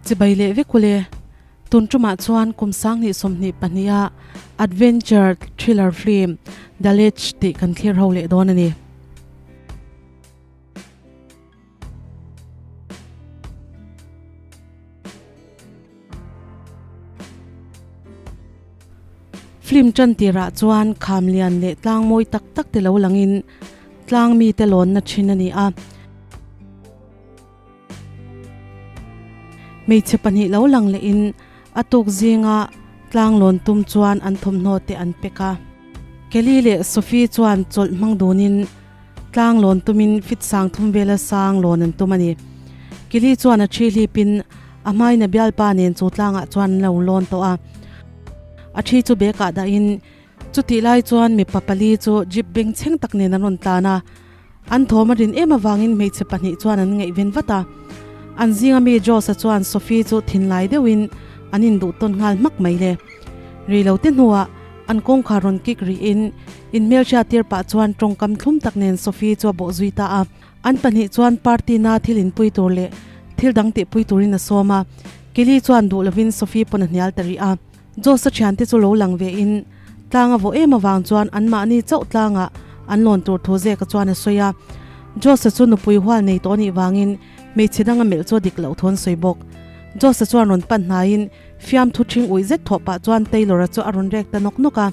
Chibai leh vek ule, tun tumah chuan kum 2022 a adventure thriller film The Ledge tih kan thlir ho leh dawn a ni. Film tan tirah chuan kham lian leh tlang mawi tak tak te lo langin tlang mite lawnna thin a ni a. Hmeichhe pahnih lo lang lehin a tuk zinga tlang lawn tum chuan an thawmhnaw te an pek a. Kelly leh Sophie chuan chawlh hmang dunin tlang lawn tumin fit sang thum vela sang lawn an tum a ni. Kelly chuan a thi hlipin a hmaina bialpa nen chu tlangah chuan an lo lawn tawh a. A thi chu bag ah dahin Chutih lai chuan mipa pali chu jeep bengchheng tak nen an rawn tlan a, an thawm a rin em avangin hmeichhe pahnih chuan an ngaihven vat a. An zinga mi Josh-a chuan Sophie chu thinlai deuhin an induh tawn nghal hmak mai le. Rei lo te hnuah an kawngkhar rawn kik rihin inhmelhriat tir pah chuan tawngkam thlum tak nen Sophie chu a bawh zui ta a. An pahnih chuan party na thil inpui tur leh thil dang tihpui turin a sawm a, Kelly chuan duh lovin Sophie pawn a hnial ta rih a. Josa thiante chu lo lang ve in tlang a vawh em avang chuan anmahni chauh tlangah an lawn tur thu zeka chuan a sawi a. Josa chu nupui hual nei tawh anih vangin hmeichhe danga melh chu a dik loh thu an sawi bawk. Josa chuan rawn pan hnaiin fiamthu thing uih zet thawh pah chuan Taylor-a chu a rawn rek ta nawk nawk a.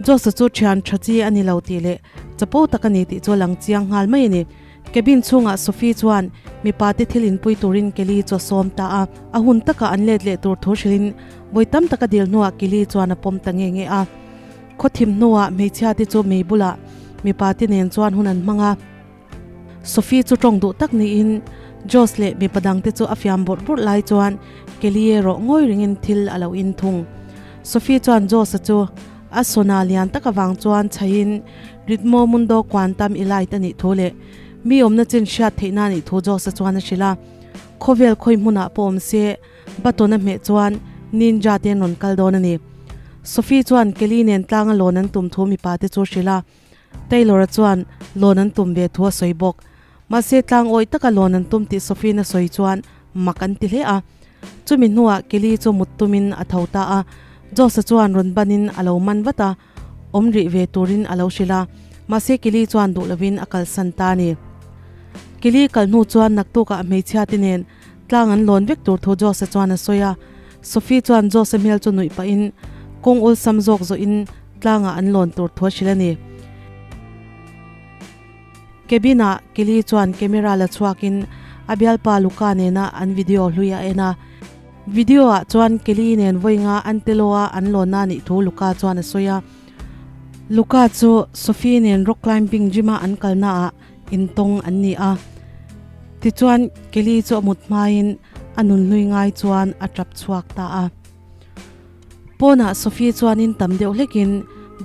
Josa chu thian tha chi a ni lo tih leh chapo tak a ni tih chu a lang chiang nghal mai a ni. Cabin chhungah Sophie chuan mipa te thil inpui turin Kelly chu a sawm ta a, a hun takah an let leh tur thu hrilhin vawi tam taka dil hnuah Kelly chuan a pawm ta nge nge a. Khaw thim hnuah hmeichhia te chu mei bulah mipa te nen chuan hun an hmang a. Sophie chu tawng duh tak niin Josh leh mipa dang te chu a fiam bawrh bawrh lai chuan Kelly erawh ngawi ringin thil a lo in thung. Sophie chuan Josh-a chu a sawna lian tak avang chuan chhaihin Ritmo Mundo Quantum Elite a nih thu leh mi awmna chin hriat theihna a nih thu Josh-a chuan a hrilh a. Khawvel khawi hmunah pawh awm se, button a hmeh chuan Ninja te an rawn kal dawn a ni. Sophie chuan Kelly nen tlanga lawn an tum thu mipa te chu a hrilh a, Taylor-a chuan lawn an tum ve thu a sawi bawk. Mahse tlang awih taka lawn an tum tih Sophie-in a sawi chuan mak an ti hle a. Chumi hnuah Kelly chu mut tumin a tho ta a, Josh-a chuan rawn banin a lo man vat a. Awm rih ve turin a lo hrilh a, mahse Kelly chuan duh lovin a kalsan ta a ni. Kelly kal hnu chuan naktukah hmeichhia te nen tlang an lawn vek tur thu Josh-a chuan a sawi a. Sophie chuan Josh-a hmel chu nuih pahin kawng awlsam zawk zawhin tlangah an lawn tur thu a hrilh a ni. Cabin-ah Kelly chuan camera la chhuakin a bialpa Luca nena an video hlui a en a. Video ah chuan Kelly nen vawi nga an teloa an lawnna nih thu Luca chuan a sawi a. Luca chu Sophie nen rock climbing gym a an kalna ah intawng an ni a. Tichuan Kelly chu a mut hmain a nun hlui ngai chuan a tap chhuak ta a. Pawnah Sophie chuan in tam deuh hlekin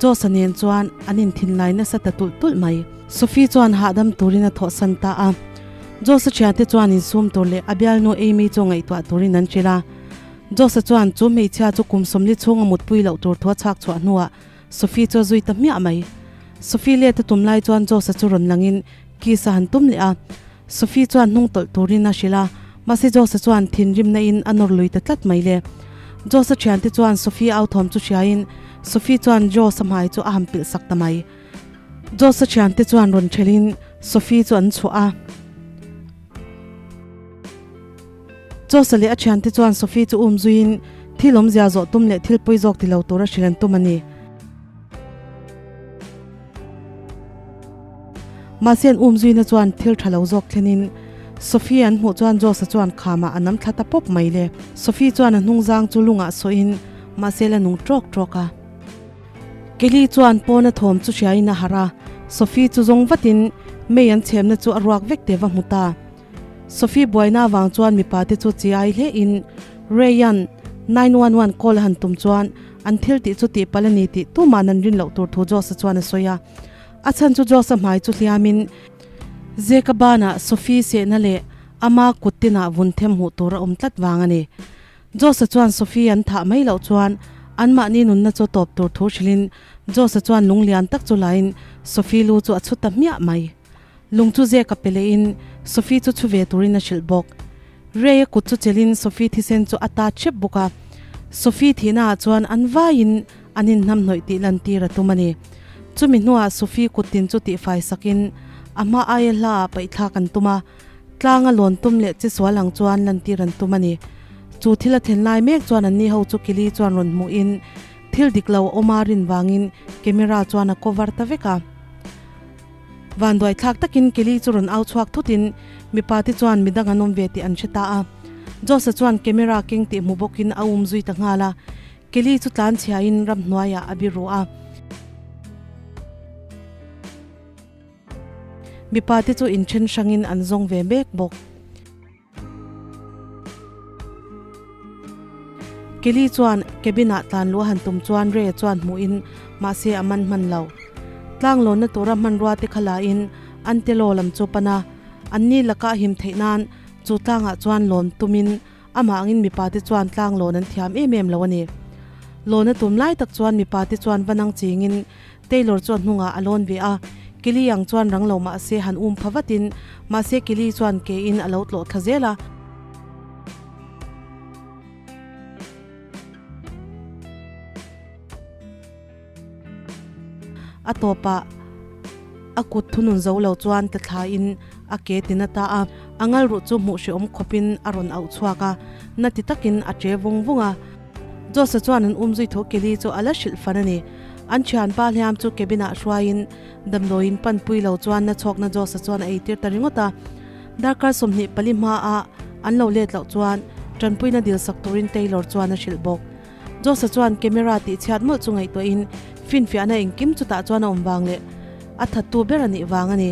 Josh-a nen chuan an inthinlai nasa ta tulh tulh mai. Sophie chuan hahdam turin a thawhsan ta a. Josh-a thiante chuan insum tur leh a bialnu Amy chu ngaihtuah turin an hrilh a. Josh-a chuan chu hmeichhia chu kum 40 chhunga mutpui loh tur thu a chhak chhuah hnuah Sophie chu a zui ta hmiah mai. Sophie let a tum lai chuan Josh-a chu rawn langin kiss a han tum leh a. Sophie chuan hnung tawlh turin a hrilh a, mahse Josh-a chuan thinrimna in a nawr lui ta tlat mai le. Josh-a thiante chuan Sophie au thawm chu hriain Sophie chuan Josh-a hmai chu a han pilh sak ta mai. Josh-a thiante chuan rawn thelhin Sophie chu an chhuah a. Josh-a leh a thiante chuan Sophie chu um zuiin thil awmzia zawh tum leh thil pawi zawk ti lo tura hrilh an tum a ni. Mahse an um zuina chuan thil tha lo zawk thlenin Sophie an hmuh chuan Josh-a chuan khamah a nam thla ta pawp mai le. Sophie chuan a hnungzang chu lungah sawhin mahse la nung tawk tawk a. Kelly chuan pawna thawm chu hriain a harh a, Sophie chu zawng vatin mei an chhemna chu a ruak vek te va hmu ta. Sophie buaina avang chuan mipa te chu chi ai hle in Ray-a'n 911 call a han tum chuan an thil tih chu tihpalh a ni tih tuma'n an rin loh tur thu Josh-a chuan a sawi a. A chhan chu Josh-a hmai chu hliamin Zeka banah Sophie sehna leh ama kut tinah vun them hmuh tur a awm tlat vang a ni. Josh-a chuan Sophie an thah mai loh chuan anmahni nunna chu tawp tur thu hrilhin Josh-a chuan lunglian tak chu lain Sophie lu chu a chhu ta hmiah mai. Lung chu zek a pe lehin Sophie chu chhu ve turin a hrilh bawk. Ray-a kut chu chelhin Sophie thisen chu a ta hrep bawk a. Sophie thihnaah chuan an vaiin an inhnamhnawih tih lantir a tum a ni. Chumi hnuah Sophie kut tin chu tihfai sakin a hma aia hlaah paihthlak an tum a, tlanga lawn tum leh chi sual ang chuan lantir an tum a ni. Chu thil a thlen lai mek chuan anni ho chu Kelly chuan rawn hmuhin thil dik lo a awm a rin vangin camera chuan a cover ta vek a. Vanduai thlak takin Kelly chu rawn au chhuak thutin mipa te chuan midang an awm ve tih an hre ta a. Josh-a chuan camera keng tih hmu bawkin a um zui ta nghal a. Kelly chu tlan chhiain ramhnuaiah a biru a. Mipa te chu inthen hrangin an zawng ve mek bawk. Kelly chuan cabin ah tlan luh a han tum chuan Ray chuan hmuhin mahse a man hman lo. Tlang lawnna tura hmanrua te kha la in an telaw lam chu pan a, an ni laka a him theih nan chu tlangah chuan lawn tumin amah angin mipa te chuan tlang lawn an thiam em em lo a ni. Lawn a tum lai tak chuan mipa te chuan va nang chingin Taylor chuan hnungah a lawn ve a, Kelly ang chuan rang lo mah se han um pha vatin, mahse Kelly chuan ke in a lo tlawh thla zel a. A tawpah a kut thunun zo lo chuan tla thla in a ke tin a ta a, a ngalruh chu hmuh hrehawm khawpin a rawn auh chhuak a, na ti takin a che vung vung a. Josa chuan an um zui tho Kelly chu a la hrilh fan a ni. An thianpa hliam chu cabin ah hruaiin damdawiin panpui lo chuan na chhawkna Josa chuan a eitir ta ringawt a. Darkar 24 hma ah an lo let loh chuan tanpuina dil sak turin Taylor chuan a hrilh bawk. Josa chuan camera tih chhiat mawlh chu ngaihtuahin finfiahna engkim chutah chuan a awm vang leh a thattu ber a nih vang a ni.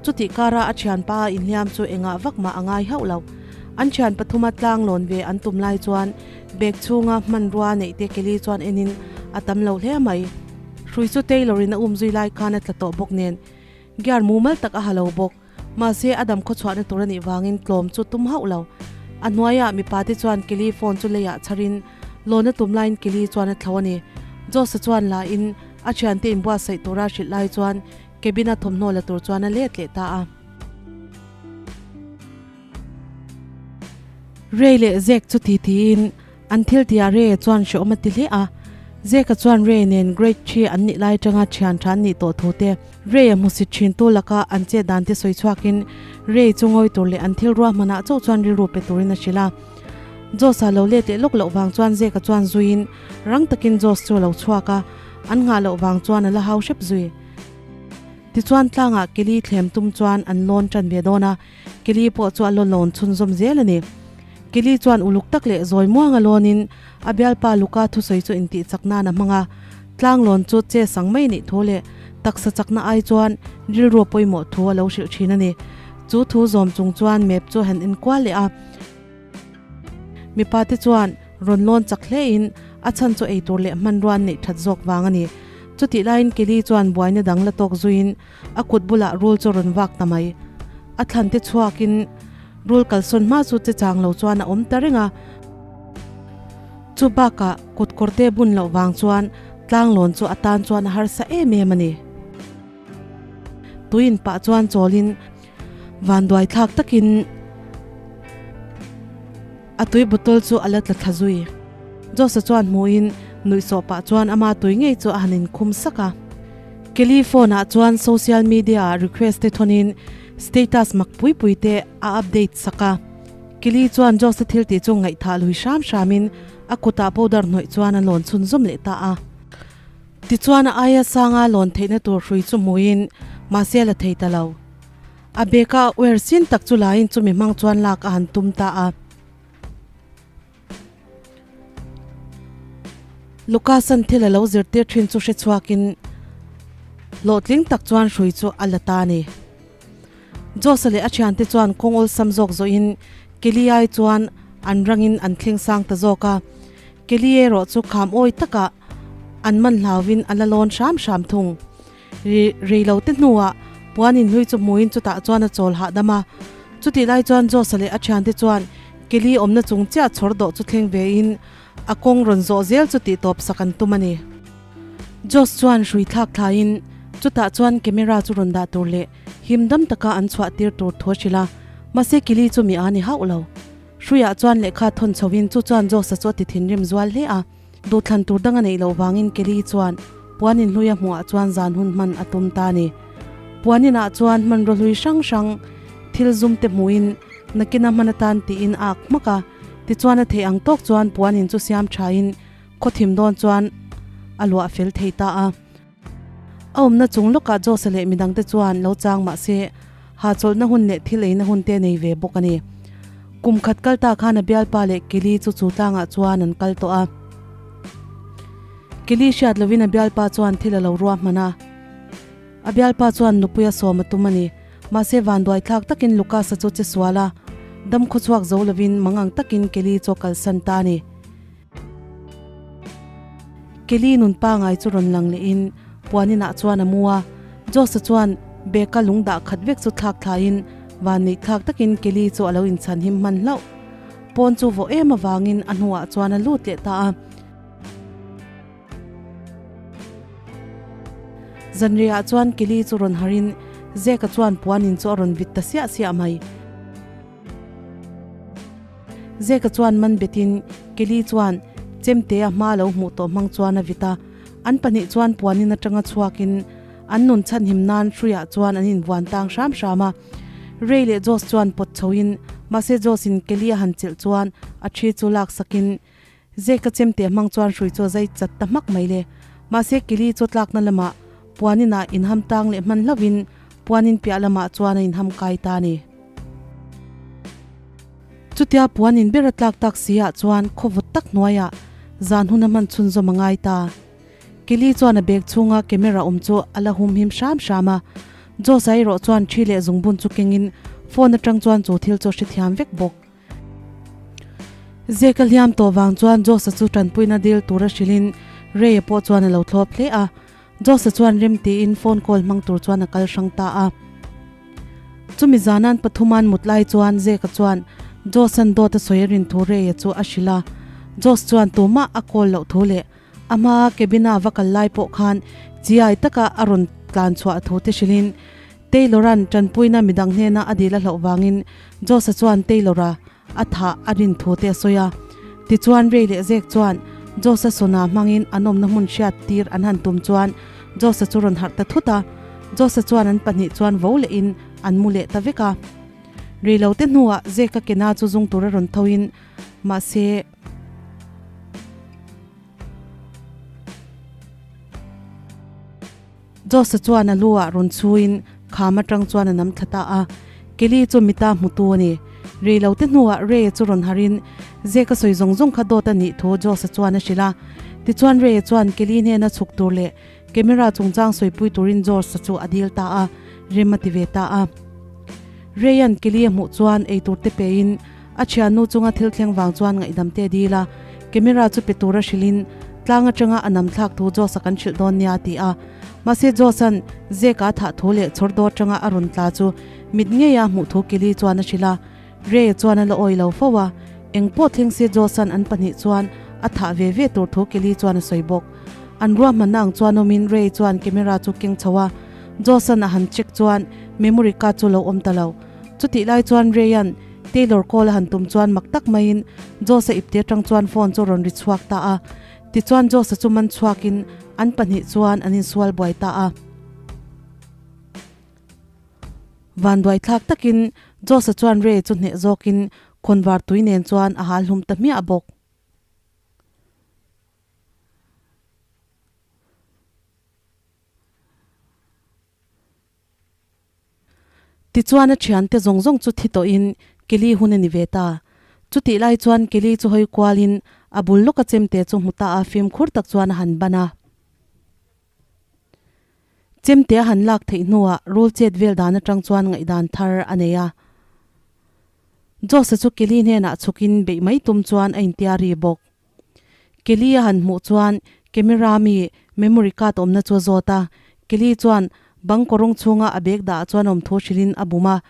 Chutih kara a thianpa a inhliam chu engah vak mah a ngai hauh lo. An thian pathuma tlang lawn ve an tum lai chuan Bag chhunga hmanrua neih te Kelly chuan enin a tam lo hle mai. Hrui chu Taylor in a um zui lai khan a tla tawh bawk nen gear mumal tak a ha lo bawk. Mahse a dam khawchhuahna tur a nih vangin tlawm chu tum hauh lo. A hnuaiah mipa te chuan Kelly phone chu leiah chharin lawn a tum laiin Kelly chuan a thlo a ni. Josh-a chuan la in a thiante inbuatsaih tura hrilh lai chuan cabin a thawmhnaw la tur chuan a let leh ta a. Ray leh Zek chu ti tiin an thil tihah Ray-a chuan hrehawm a ti hle a. Zek-a chuan Ray nen Grade thi an nih lai atanga thian tha an nih tawh thu te, Ray-a hmusit thin tu laka an chet dan te sawi chhuakin Ray chu ngawi tur leh an thil ruahmanah chauh chuan rilru pe turin a hrilh a. Josh-a lo let leh lawk loh vang chuan Zek-a chuan zuiin rang takin Josh chu a lo chhuak a, an nghah loh vang chuan a la hau hrep zui. Tichuan tlangah Kelly thlem tum chuan an lawn tan ve dawn a. Kelly pawh chu a law lawn chhunzawm zel a ni. Kelly chuan uluk tak leh zawi muanga lawnin a bialpa Luka thusawi chu intih chak nan a hmang a. Tlang lawn chu che sang mai nih thu leh taksa chakna ai chuan rilru a pawimawh thu a lo hrilh thin a ni. Chu thu zawm chung chuan map chu han enkual leh a. Mipa te chuan rawn lawn chak hle in a chhan chu eitur leh hmanrua an neih that zawk vang a ni. Chutih laiin Kelly chuan buaina dang la tawk zuiin A kut bulah rul chu rawn vak ta mai. A thlan te chhuakin rul kalsawn hma chu che chang lo chuan a awm ta reng a. Chu bakah kut kawr te bun loh vang chuan tlang lawn chu a tan chuan a harsa em em a ni. Tuiin pah chuan chawlin vanduai thlak takin a tui bottle chu a la tla thla zui. Josa chuan hmuhin nuihsawh pah chuan ama tui ngei chu a han inkhum sak a. Kelly phone ah chuan social media ah request te thawnin status mak pui pui te a update sak a. Kelly chuan Josh-a thil tih chu ngaihthah lui hram hramin a kutah powder hnawih chuan a lawn chhunzawm leh ta a. Tichuan a aia sanga lawn theihna tur hrui chu hmuhin mahse la thei ta lo. A bag a uer sin tak chu laiin chumi hmang chuan lak a han tum ta a. Lukasan thil a lo zirtir thin chu hre chhuakin hlawhtling tak chuan hrui chu a la ta a ni. Josa leh a thiante chuan kawng awlsam zawk zawhin Keliai chuan an rangin an thleng sang ta zawk a. Keli erawh chu kham awi takah an man hlauvin a la lawn hram hram thung. Ri rei lo te hnuah puan inhlui chu hmuin chutah chuan a chawl hahdam a. Chutih lai chuan Josa leh a thiante chuan Kelly awmna chung chiah chhawr dawh chu thleng vein a kawng rawn zawh zel chu tih tawp sak an tum a ni. Josh chuan hrui thlak thlaiin chutah chuan camera chu rawn dah tur leh him dam taka an chhuah tir tur thu a hrilh a, mahse Kelly chu mi a ni hauh lo. Hruiah chuan lehkha thawn chhoin chu chuan Josh-a chu a ti thinrim zual hle a. Duhthlan tur dang a neih loh vangin Kelly chuan puan in hlui a hmuhah chuan zan hun hman a tum ta a ni. Puan inah chuan hmanraw hlui hrang hrang thil zum te hmuhin nakina hman atan tiin a ak hmak a. Tichuan a theih ang tawk chuan puan in chu siam thain khawthim dawn chuan a luah fel thei ta a. A awmna chung lawkah Jose leh midangte chuan lo chang mah se, hahchawlhna hun leh thil eina hun te nei ve bawk a ni. Kum khat kal ta khan a bialpa leh Kelly chu chu tlangah chuan an kal tawh a. Kelly hriat lovin a bialpa chuan thil a lo ruahman a. A bialpa chuan nupui a sawm a tum a ni. Mahse vanduai thlak takin Lucas-a chu che sual a, dam khawchhuak zo lovin mangang takin Kelly chu a kalsan ta a ni. Kelly nun pangai chu rawn lang lehin puan inah chuan a mu a, Josh-a chuan bag-a lung dah khat vek chu thlak thlaiin van neih thlak takin Kelly chu a lo inchhan him hman hlauh. Pawn chu vawh em avangin a hnuah chuan a lut leh ta a. Zanriah chuan Kelly chu rawn harin Zeka chuan puan in chu a rawn vit ta siah siah mai. Zeka chuan man betin Kelly chuan chemte a hma lo hmuh tawh hmang chuan a vit a, an pahnih chuan puanin atanga chhuakin an nun chhanhim nan hruiah chuan an invuan tang hram hram a. Ray leh Josh chuan pawt chhoin mahse Josh in Kelly a han chelh chuan a thi chu lak sakin Zeka chemte hmang chuan hrui chu a zai chat ta hmak mai le. Mahse Kelly chu tlakna lamah puanin ah inham tang leh hman hlauhin puanin piah lamah chuan a inham kai ta a ni. Chutia puan in ber a tlak tak si ah chuan khawvawt tak hnuaiah zan hun a hman chhunzawm a ngai ta. Kelly chuan a bag chhunga camera awm chu a la hum him hram hram a. Josh-a erawh chuan thi leh zungbun chu kengin phone atang chuan chu thil chu a hrethiam vek bawk. Zeka hliam tawh vang chuan Josh-a chu tanpuina dil tura hrilhin Ray-a pawh chuan a lo thlawp hle a. Josh-a chuan rem tiin phone call hmang tur chuan a kal hrang ta a. Chumi zanan pathuman mut lai chuan Zeka chuan Josh-a'n dawt a sawi a rin thu Ray-a chu a hrilh a. Josh chuan tumah a call loh thu leh a hmaa cabin-a va kal lai pawh khan chiai taka a rawn tlan chhuah thu te hrilhin Taylor-a'n tanpuina midang hnena a dil a hlauh vangin Josh-a chuan Taylor-a a thah a rin thu te a sawi a. Tichuan Ray leh Zek chuan Josh-a sawna hmangin an awmna hmun hriat tir an han tum chuan Josh-a chu rawn harh ta thut a. Josh-a chuan an pahnih chuan vo lehin an mu leh ta vek a. Rei lo te hnuah Zek-a kena chu zung tura rawn thoin mahse, Josh-a chuan a lu ah rawn chhuin kham atang chuan a nam thla ta a, Kelly chu mita hmutu a ni. Rei lo te hnuah Ray-a chu rawn harin Zeka sawi zawng zawng kha dawt a nih thu Josh-a chuan a hrilh a. Tichuan Ray-a chuan Kelly hnena chhuk tur leh camera chungchang sawipui turin Josh-a chu a dil ta a, rem a ti ve ta a. Ray-a'n Kelly a hmuh chuan eitur te pein A thiannu chunga thil thleng vang chuan ngaihdam te dil a, camera chu pe tura hrilhin tlang atanga a nam thlak thu Josh-a kan hrilh dawn nia a ti a. Mahse Josh-a'n Zeka a thah thu leh chhawr dawr atanga a rawn tla chu mit ngeia hmuh thu Kelly chuan a hrilh a. Ray-a chuan a la awi lo fo a, eng pawh thleng se Josh-a'n an pahnih chuan a thah ve ve tur thu Kelly chuan a sawi bawk. An ruahmanna ang chuan awmin Ray chuan camera chu keng chho a, Josh-a'n a han check chuan memory card chu lo awm ta lo. Chutih lai chuan Ray-a'n Taylor call a han tum chuan mak tak maiin Josh-a ipte atang chuan phone chu rawn ri chhuak ta a. Tichuan Josh-a chu man chhuakin an pahnih chuan an insual buai ta a. Vanduai thlak takin Josh-a chuan Ray chu hneh zawkin khawnvar tui nen chuan a hal hlum ta hmiah bawk. Tichuan a thiante zawng zawng chu thi tawhin Kelly hun a ni ve ta. Chutih lai chuan Kelly chu hawi kualin a bul lawka chemte chu hmu ta a fimkhur tak chuan a han ban a. Chemte a han lak theih hnuah rul chet vel dan atang chuan ngaihdan thar a nei a. Josh-a chu Kelly hnenah chhukin beih mai tum chuan a intiari bawk. Kelly a han hmuh chuan camera mi memory card awmna chu a zawt a, Kelly chuan bang kawrawng chhunga a bag dah ah chuan awm thu hrilhin a bum a,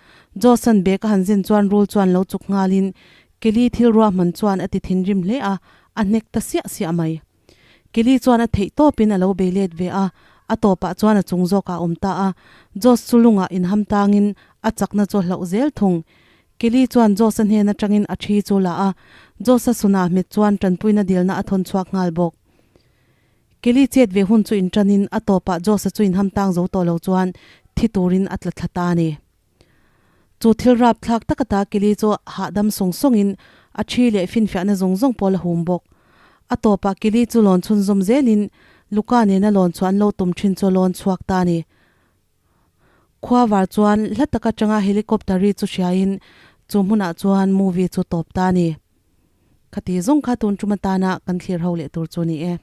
Josh-a'n bag a han zen chuan rul chuan lo chuk nghalin Kelly thil ruahman chuan a ti thinrim hle a, a hnek ta siah siah mai. Kelly chuan a theih tawpin a lo bei let ve a, a tawpah chuan a chung zawkah a awm ta a, Josh chu lungah inham tangin a chakna chu a hlauh zel thung. Kelly chuan Josh-a hnen atangin a thi chu la a, Josh-a sunah hmet chuan tanpuina dilna a thawn chhuak nghal bawk. Kelly chet ve hun chu inṭanin a tawpah Josh-a chu inham tang zo tawh lo chuan thi turin a tla thla ta a ni. Chu thil rapthlak tak ata Kelly chu hahdam sawng sawngin a thi leh finfiahna zawng zawng pawh la hum bawk. A tawpah Kelly chu lawn chhunzawm zelin Luca nena lawn chhuah an lo tum thin chu a lawn chhuak ta a ni. Khua var chuan hla tak atanga helicopter ri chu hriain chu hmunah chuan movie chu tawp ta a ni. Khati zawng kha tun tum atana kan thlir ho leh tur chu ni e.